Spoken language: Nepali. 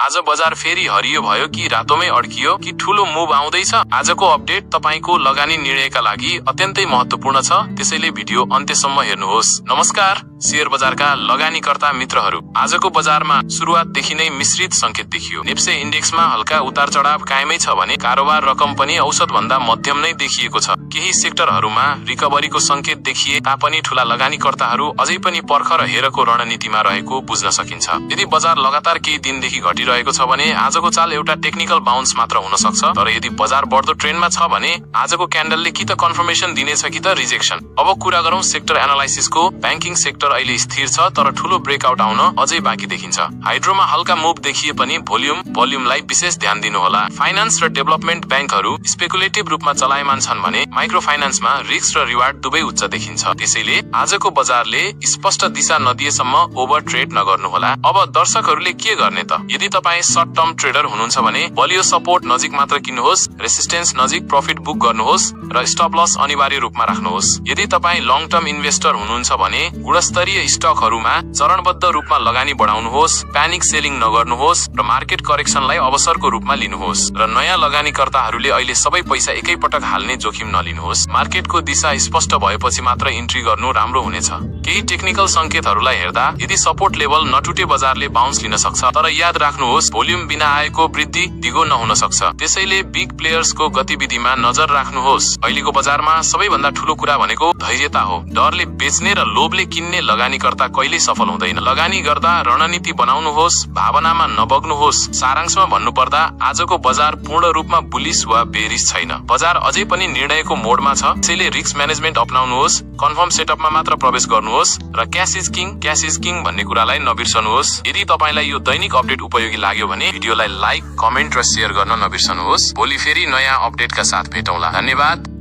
आज बजार फेरि हरियो भयो कि रातोमै अड्कियो कि ठूलो मुभ आउँदैछ? आजको अपडेट तपाईको लगानी निर्णयका लागि अत्यन्तै महत्त्वपूर्ण छ, त्यसैले भिडियो अन्त्यसम्म हेर्नुहोस्। नमस्कार शेयर बजारका लगानीकर्ता मित्रहरू, आजको बजारमा सुरुवातदेखि नै मिश्रित संकेत देखियो। नेप्से इन्डेक्समा हल्का उतार चढाव कायमै छ भने कारोबार रकम पनि औसत भन्दा मध्यम नै देखिएको छ। केही सेक्टरहरूमा रिकभरीको संकेत देखिए तापनि ठूला लगानीकर्ताहरू अझै पनि पर्ख र हेरको रणनीतिमा रहेको बुझ्न सकिन्छ। यदि बजार लगातार केही दिनदेखि घटिरहेको छ भने आजको चाल एउटा टेक्निकल बाउन्स मात्र हुन सक्छ, तर यदि बजार बढ्दो ट्रेन्डमा छ भने आजको क्यान्डलले कि त कन्फर्मेसन दिनेछ कि त रिजेक्सन। अब कुरा गरौँ सेक्टर एनालाइसिसको। ब्याङ्किङ सेक्टर अहिले स्थिर छ, तर ठूलो ब्रेकआउट आउन अझै बाँकी देखिन्छ। हाइड्रोमा हल्का मुभ देखिए पनि भोल्युमलाई विशेष ध्यान दिनुहोला। फाइनान्स र डेभलपमेन्ट ब्याङ्कहरू स्पेकुलेटिभ रूपमा चलायमान छन् भने माइक्रो फाइनान्समा रिस्क र रिवार्ड दुवै उच्च देखिन्छ। त्यसैले आजको बजारले स्पष्ट दिशा नदिएसम्म ओभर ट्रेड नगर्नुहोला। अब दर्शकहरूले के गर्ने त? यदि तपाईँ सर्ट टर्म ट्रेडर हुनुहुन्छ भने बलियो सपोर्ट नजिक मात्र किन्नुहोस्, रेसिस्टेन्स नजिक प्रफिट बुक गर्नुहोस् र स्टप लस अनिवार्य रूपमा राख्नुहोस्। यदि तपाईँ लङ टर्म इन्भेस्टर हुनुहुन्छ भने गुणस्तरीय स्टकहरूमा चरणबद्ध रूपमा लगानी बढाउनुहोस्, प्यानिक सेलिङ नगर्नुहोस् र मार्केट करेक्सनलाई अवसरको रूपमा लिनुहोस्। र नयाँ लगानीकर्ताहरूले अहिले सबै पैसा एकैपटक हाल्ने जोखिम नलिनुहोस्। मार्केटको दिशा स्पष्ट भएपछि मात्र इन्ट्री गर्नु राम्रो हुनेछ। केही टेक्निकल संकेतहरूलाई हेर्दा यदि सपोर्ट लेभल नटुटे बजारले बाउन्स लिन सक्छ, तर याद राख्नुहोस् भोल्युम बिना आएको वृद्धि दिगो नहुन सक्छ। त्यसैले बिग प्लेयर्सको गतिविधिमा नजर राख्नुहोस्। अहिलेको बजारमा सबैभन्दा ठूलो कुरा भनेको धैर्यता हो। डरले बेच्ने र लोभले किन्ने लगानीकर्ता कहिल्यै सफल हुँदैन। लगानी गर्दा रणनीति बनाउनुहोस्, भावनामा नबग्नुहोस्। सारांशमा भन्नुपर्दा आजको बजार पूर्ण रूपमा बुलिश वा बेरिश छैन। बजार अझै पनि निर्णयको मोडमा छ, त्यसैले रिस्क म्यानेजमेन्ट अपनाउनुहोस्, कन्फर्म सेटअपमा मात्र प्रवेश गर्नुहोस् र क्याश इज किङ भन्ने कुरालाई नबिर्सनुहोस्। यदि तपाईलाई यो दैनिक अपडेट उपयोगी लाग्यो भने भिडियोलाई लाइक, कमेन्ट र शेयर गर्न नबिर्सनुहोस्। भोलि फेरि नयाँ अपडेटका साथ भेटौँला। धन्यवाद।